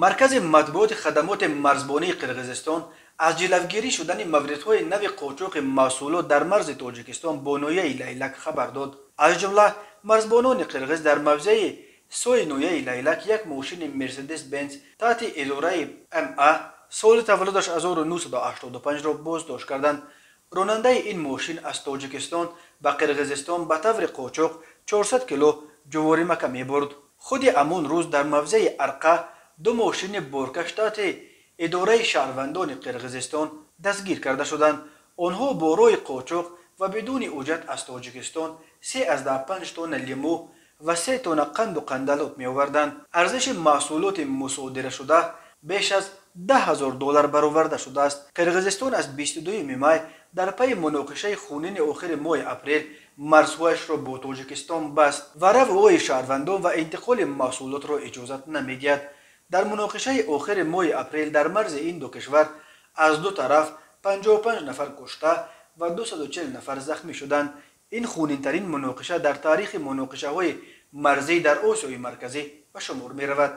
Маркази матбуоти хадамоти марзбонии Қирғизистон аз ҷилавгирӣ шудани мавридҳои нави қочоқи маҳсулот дар марзи Тоҷикистон бо ноҳияи Лайлак хабар дод. Аз ҷумла марзбонони қирғиз дар мавзеи сои ноҳияи Лайлак як мошини Мерседес Бенз таҳти идораи ма соли таваллудаш 1985-ро боздошт карданд. Ронандаи ин мошин аз Тоҷикистон ба Қирғизистон ба таври қочоқ 400 кило ҷуворимака мебурд. Худи ҳамон рӯз дар мавзеи Арқа ду мошини боркаш таҳти идораи шаҳрвандони Қирғизистон дастгир карда шуданд. Онҳо бо роҳи қочоқ ва бидуни ҳуҷҷат аз Тоҷикистон 3,5 тонна лимӯ ва 3 тонна қанду қандалот меоварданд. Арзиши маҳсулоти мусодирашуда беш аз 10 000 доллар бароварда шудааст. Қирғизистон аз 22 май дар пайи муноқишаи хунини охири моҳи апрел марзҳояшро бо Тоҷикистон баст ва равъҳои шаҳрвандон ва интиқоли маҳсулотро иҷозат намедиҳад. Дар муноқишаи охири моҳи апрел дар марзи ин ду кишвар аз ду тараф 55 нафар кушта ва 240 нафар захмӣ шуданд. Ин хунинтарин муноқиша дар таърихи муноқишаҳои марзӣ дар Осиёи Марказӣ ба шумор меравад.